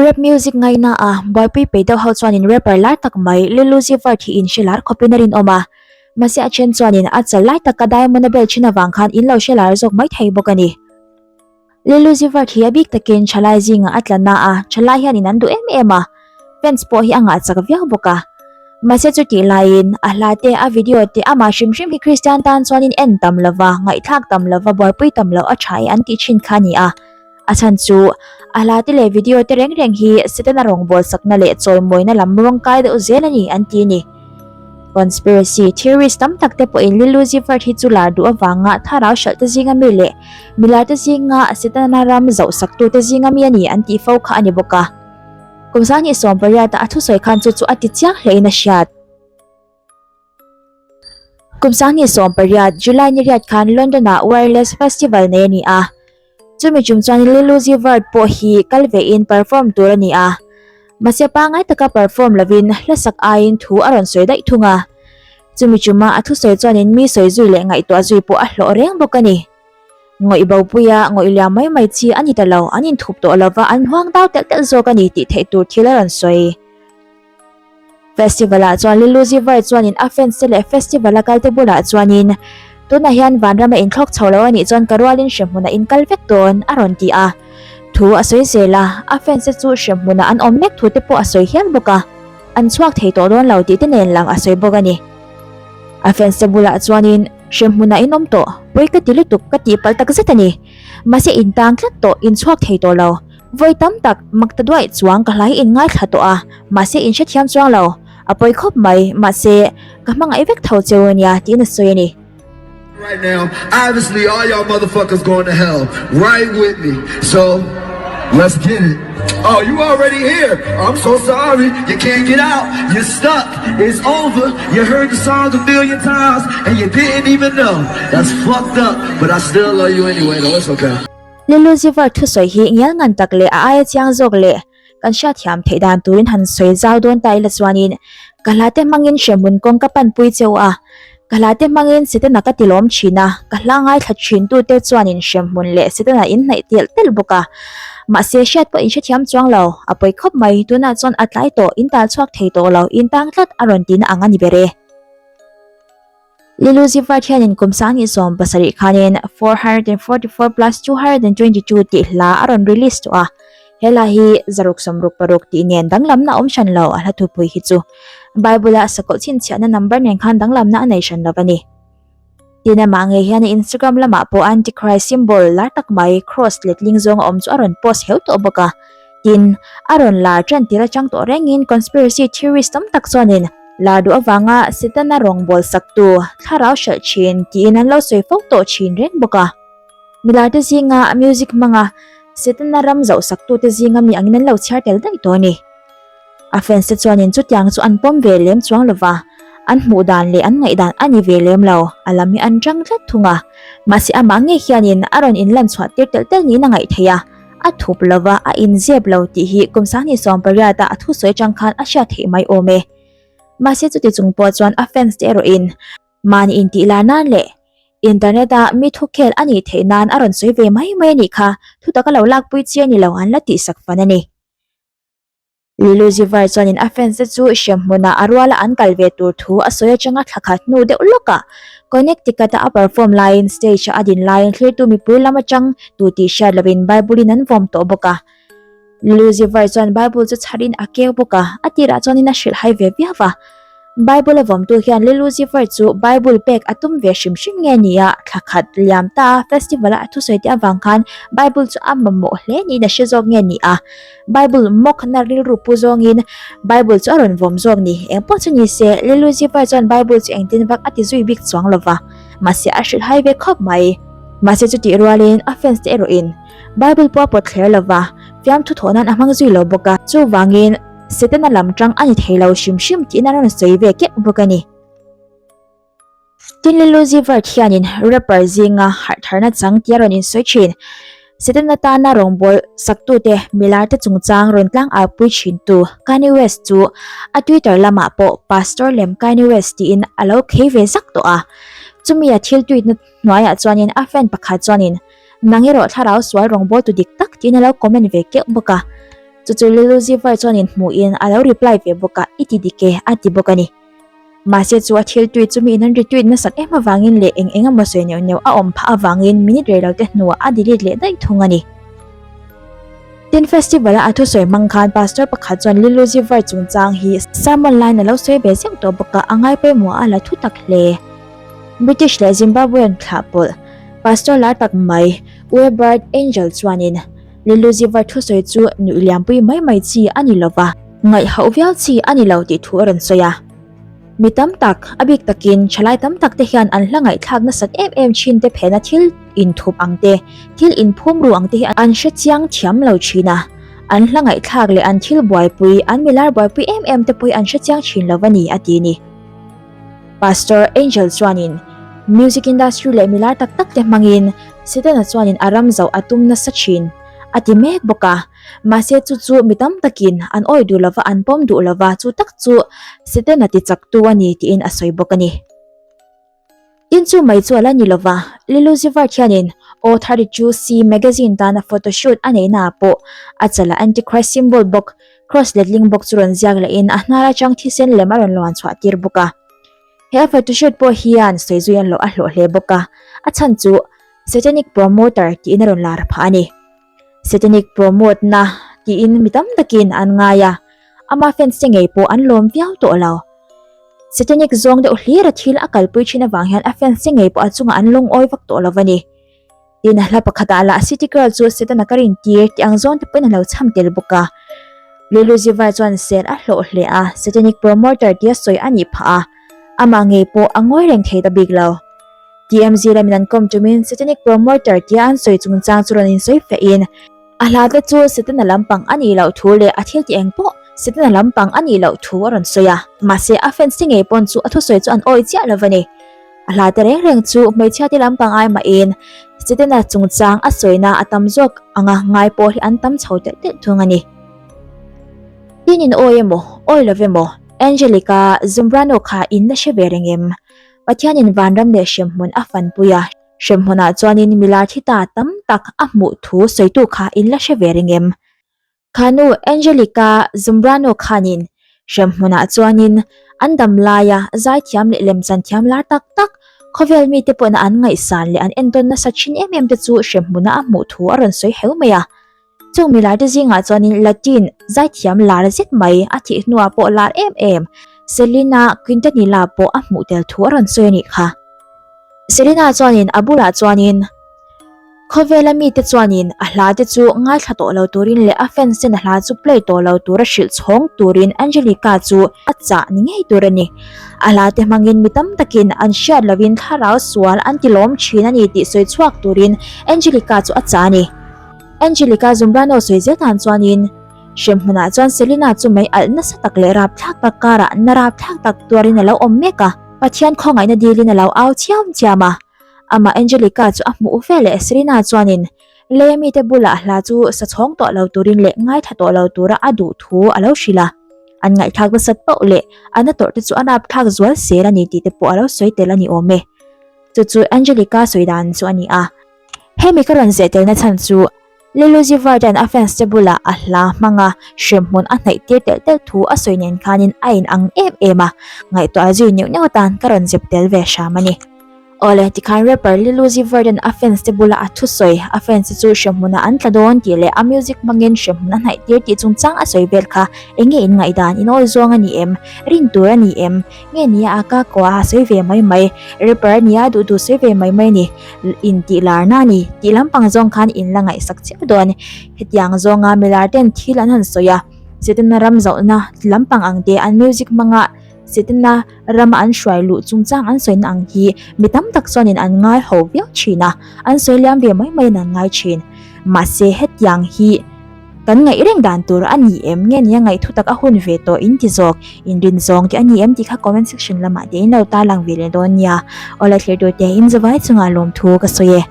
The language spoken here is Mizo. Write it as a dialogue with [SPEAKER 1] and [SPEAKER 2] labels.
[SPEAKER 1] Rap music ngaina a buaipui peih deuh ho chuanin rapper lar tak mai Lil Uzi Vert hi in hre lar khawpin a rinawm a. Mahse a then chuanin a chal lai taka diamond a bel thin avang khan in lo hre lar zawk mai thei bawk a ni. Lil Uzi Vert hi a bik takin thalai zingah a tla na a, thalai hianin an duh em em a, fans pawh hi a ngah chak viau bawk a. Mahse chutih laiin a hla te, a video te amah hrim hrim hi Kristian tan chuanin en tam lova, ngaihthlak tam lova, buaipui tam loh a tha e an tih thin kha a ni a. A chhan chu a hla te leh video te reng reng hi Setana rawngbâwl sakna leh chawimawina lam rawng kai deuh zel a ni an ti a ni. Conspiracy theories tam tak te pawhin Lil Uzi Vert hi chu lar duh avanga thlarau hralh te zinga mi leh milar te zinga Setana ram zauh saktu te zinga mi a ni an tih fo kha a ni bawk a. Kum 2018 a a thusawi khan chu chu a ti chiang hlein a hriat. Kum 2018 July ni riat khan London-ah Wireless Festival nei a ni a. Chumi tum chuan Lil Uzi Vert pawh hi kal vein perform tur a ni a. Mahse pangngai taka perform lovin hla sak aiin thu a rawn sawi daih thung a. Chumi tuma a thusawi chuanin mi sawi zui leh ngaihtuah zui pawh a hlawh reng bawk a ni. Ngawih bopuia ngawih liam mai mai chi a ni ta lo, an inthup tawh lova an huang dau telh telh zawk a ni tih theih tur thil a rawn sawi. Festival-ah chuan Lil Uzi Vert chuanin a fans te leh festival a kalte bulah chuanin, Tunah hian vanrama inthlawk chho lo a nih chuan ka rualin hremhmunah in kal vek dawn, a rawn ti a. Thu a sawi zel a, a fans te chu hremhmunah an awm mek thu te pawh a sawi hial bawk a, an chhuak thei tawh dawn lo tih te nen lang a sawi bawk a ni. A fans te bulah chuanin, Hremhmunah in awm tawh, pawi ka ti lutuk ka tihpalh tak zet a ni. Mahse in tang tlat tawh, in chhuak thei tawh lo. Vawi tam tak mak ta duaih chuang ka hlai in ngaithla tawh a, mahse in hrethiam chuang lo. A pawi khawp mai, mahse ka hmangaih vek tho cheu ania tiin a sawi a ni.
[SPEAKER 2] Right now, obviously all y'all motherfuckers going to hell right with me, so let's get it. Oh, you already here, I'm so sorry, you can't get out, you're stuck, it's over, you heard the song a million times and you didn't even know, that's fucked up, but I still love you anyway though, it's okay.
[SPEAKER 1] Lil Uzi Vert thusawi hi ngial ngan tak leh a aia chiang zawk leh kan hriatthiam theih dan turin han sawi zau dawn ta ila chuanin ka hla te hmangin hremhmun kawng ka panpui cheu a, ka hla te hmangin Setana ka ti lawm thin a, ka hla ngaithla thin tute chuanin hremhmun leh Setana in hnaih telh telh bawk a. Mahse hriat pawh in hrethiam chuang lo, a pawi khawp mai, tunah chuan a tlai tawh, in tal chhuak thei tawh lo, in tang tlat a rawn tihna ang a ni ber e. Lil Uzi Vert hianin kum 2017 khanin 444 plus 222 tih hla a rawn release tawh a, he hla hi zaruk sawmruk paruk tih nen danglamna a awm hran lo a hla thupui hi chu Bible-a sakawlh chhinchhiahna number nen khan danglamna a nei hran lo a ni. Tin amah ngei hian a Instagram lamah pawh Antichrist symbol lar tak mai cross letling zawng a awm chu a rawn post heu tawh bawk a. Tin, a rawn lar tan tir atang tawh rengin conspiracy theories tam tak chuanin lar duh avanga Setana rawngbâwl saktu thlarau hralh thin tiin an lo sawi fo tawh thin reng bawk a. Milarte zinga music hmanga Setana ram zauh saktute zinga mi angin an lo chhiar tel daih tawh a ni. A fans te chuanin chutiang chu an pawm ve lem chuang lova, an hmuh dan leh an ngaih dan a ni ve lem lo, a lam hi an tang tlat thung a. Mahse amah ngei hianin a rawn inlan chhuah tir telh telh niin a ngaih theih a, a thup lova a inzep lo tih hi kum 2018 a a thusawi atang khan a hriat theih mai awm e. Mahse chuti chung pawh chuan a fans te erawhin mahni intih lar nan leh internet a mi thukhel a nih theih nan a rawn sawi ve mai mai a nih kha, thutak a lo lakpui chi a ni lo an la tihsak fan a ni. Lil Uzi Vert chuanin a fans te chu hremhmunah a ruala an kal ve tur thu a sawi atanga thla khat hnu deuh lawkah Connecticut-a a perform laiin stage-a a din laiin thlirtu mipui lam atang tu tih hriat lovin Bible-in an vawm tawh bawk a. Lil Uzi Vert chuan Bible chu chharin a keu bawk a, a tirah chuanin a hrilhhai ve viau a. Bible a vawmtu hian Lil Uzi Vert chu Bible pek a tum ve hrim hrim nge nia, thla khat liam ta festival a thusawi te avang khan Bible chu a mamawh hle niin a hre zawk nge ni a, Bible mawkna rilru pu zawngin Bible chu a rawn vawm zawk ni. Engpawh chu ni se, Lil Uzi Vert chuan Bible chu engtin vak a ti zui bik chuang lova, mahse a hrilh hai ve khawp mai. Mahse chutih rualin a fans te erawhin Bible pawh a pawt thler lova, fiamthu thawh nan a hmang zui lo bawk a, chuvangin Setana lam tang a ni thei lo hrim hrim tiin a rawn sawi ve keuh bawk a ni. Tin Lil Uzi Vert hianin rapper zinga harh tharna chang tia rawn insawi thin. Setana tana rawngbâwl saktute milarte chungchang rawn tlang arpui thintu Kanye West chu a Twitter lamah pawh Pastor lem Kanye West tiin a lo khei ve zak tawh a. Chumi a thil tweet na hnuaiah chuanin a fan pakhat chuanin Nang erawh thlarau sual rawngbâwltu dik tak tiin a lo comment ve keuh bawk a. Chu chu Lil Uzi Vert chuanin hmuhin a lo reply ve bawk a, I ti dik e, a ti bawk a ni. Mahse chu a thil tweet chu miin an retweet nasat em avangin leh eng eng emaw sawi neuh neuh a awm phah avangin minute rei lo te hnuah a delete leh daih thung a ni. Tin festival a a thusawi hmang khan pastor pakhat chuan Lil Uzi Vert chungchang hi sermon laiin a lo sawi ve zeuh tawh bawk a, a ngai pawimawh a la thu tak hle. British leh Zimbabwean thlah pawlh pastor lar tak mai Uebert Angel chuanin Lil Uzi Vert thusawi chu nuih liampui mai mai chi a ni lova, ngaihhauh viau chi a ni lo tih thu a rawn sawi a. Mi tam tak, a bik takin thalai tam tak te hian an hla ngaihthlak nasat em em thin te phena thil inthup ang te, thil inphum ru ang te hi an hre chiang thiam lo thin a. An hla ngaihthlak leh an thil buaipui, an milar buaipui em em te pawh hi an hre chiang thin lo a ni, a ti ni. Pastor Angel chuanin music industry leh milar tak tak te hmangin Setana chuanin a ram zauh a tum nasa thin, a ti mek bawk a. Mahse chu chu mi tam takin an awih duh lova an pawm duh lova chu tak chu Setana ti chaktu a ni tiin a sawi bawk a ni. Tin chu mai chu a la ni lova, Lil Uzi Vert hianin O 32 C magazine tana photoshoot a neihnaah pawh a chala Antichrist symbol bawk cross letling bawk chu rawn ziak lehin a hnar atang thisen lem a rawn luan chhuah tir bawk a. He a photoshoot pawh hian sawi zui an hlawh a hlawh hle bawk a, a chhan chu Satanic promoter tiin a rawn lar phah a ni. Satanic promote na tiin mi tam takin an ngai a, ama fans te ngei pawh an lawm viau tawh lo. Satanic zawng deuh hlir a thil a kalpui thin avang hian a fans te ngei pawh a chungah an lungawi vak tawh lo a ni. Tin a hla pakhatah lah City Girl chu Setana ka rin tir tih ang zawng te pawhin a lo chham tel bawk a. Lil Uzi Vert chuan sel a hlawh hle a, Satanic promoter tia sawi a nih phah a, amah ngei pawh a ngawi reng thei ta bik lo. TMZ lamin an kawm tumin Satanic promoter tia an sawi chungchang chu rawn insawi fehin, a hla te chu Setana lampang a nih loh thu leh a thil tih eng pawh Setana lampang a nih loh thu a rawn sawi a. Mahse a fans te ngei pawn chu a thusawi chu an awih chiah lo a ni. A hla te reng reng chu hmeichhia te lampang ai mahin Setana chungchang a sawina a tam zawk anga ngai pawh hi an tam chho telh telh thung a ni. Tin in awi emaw, awi lo emaw, Angelica Zambrano kha in la hre ve reng em? Pathianin vanram leh hremhmun a fanpui a, hremhmunah chuanin milar thi ta tam tak a hmuh thu sawitu kha in la hre ve reng em? Khanu Angelica Zambrano khanin hremhmunah chuanin an dam laia zaithiam leh lemchan thiam lar tak tak, khawvel mite pawhna an ngaihsan leh an entawn nasa thin em em te chu hremhmuna a hmuh thu a rawn sawi heu mai a. Chung milar te zingah chuanin Latin zaithiam lar zet mai a thih hnuah pawh lar em em Selena Quintanilla pawh a hmuh tel thu a rawn sawi a nih kha. Selena chuanin a bulah chuanin khawvela mite chuanin a hla te chu ngaithla tawh lo turin leh a fans ten a hla chu play tawh lo tura hrilh chhawng turin Angelica chu a chah ni ngei tur a ni. A hla te hmangin mi tam takin an hriat lovin thlarau sual an ti lawm thin a ni tih sawi chhuak turin Angelica chu a chah a ni. Angelica Zambrano sawi zel dan chuanin hremhmunah chuan Selena chu mei alh nasa tak leh rapthlak tak karah na rapthlak tak tuarin a lo awm mek a. Pathian khawngaihna dilin a lo au chiam chiam a. Amah Angelica chu a hmuh ve leh Selena chuanin lei mite bulah hla chu sa chhawng tawh lo turin leh ngaithla tawh lo tura a duh thu a lo hrilh a. An ngaihthlak nasat pauh leh a na tawrh te chu a rapthlak zual zel a ni tih te pawh a lo sawi tel a ni awm e. Chu chu Angelica sawi dan chu a ni a. Hemi ka rawn zeh telna chhan chu Lil Uzi Vert-a'n a fans te bulah a hla hmanga hremhmun a hnaih tir telh telh thu a sawi nen khanin a in ang em em a, ngaihtuah zui neuh neuh atan ka rawn zep tel ve hram a ni. Awle, tikhan rapper Lil Uzi Vert-a'n a fans te bula a thusawi, a fans te chu hremhmunah an tla dawn tih leh a music hmangin hremhmun a hnaih tir tih chungchang a sawi vel kha eng nge in ngaihdan in awi zawng a ni em? Rin tur a ni em? Nge nia a ka kua a sawi ve mai mai, rapper a nia duh duh sawi ve mai mai a ni. In tih larna a ni tih lampang zawng khan in la ngaihsak chiah dawn. Hetiang zawnga milar ten thil an han sawi a, Setana ram zauhna lampang ang te an music hmanga Setana rama an hruai luh chungchang an sawina ang hi mi tam tak chuanin an ngai ho viau thin a, an sawi liam ve mai maiin an ngai thin. Mahse hetiang hi. Kan ngaih reng dan tur a ni em nge nia ngaih thutak a hun ve tawh in ti zawk, in rin zawng te a ni em tih kha comment section lamah te in lo tarlang ve leh dawn nia. Awle thlir tur te in zavai chungah lawmthu ka sawi e.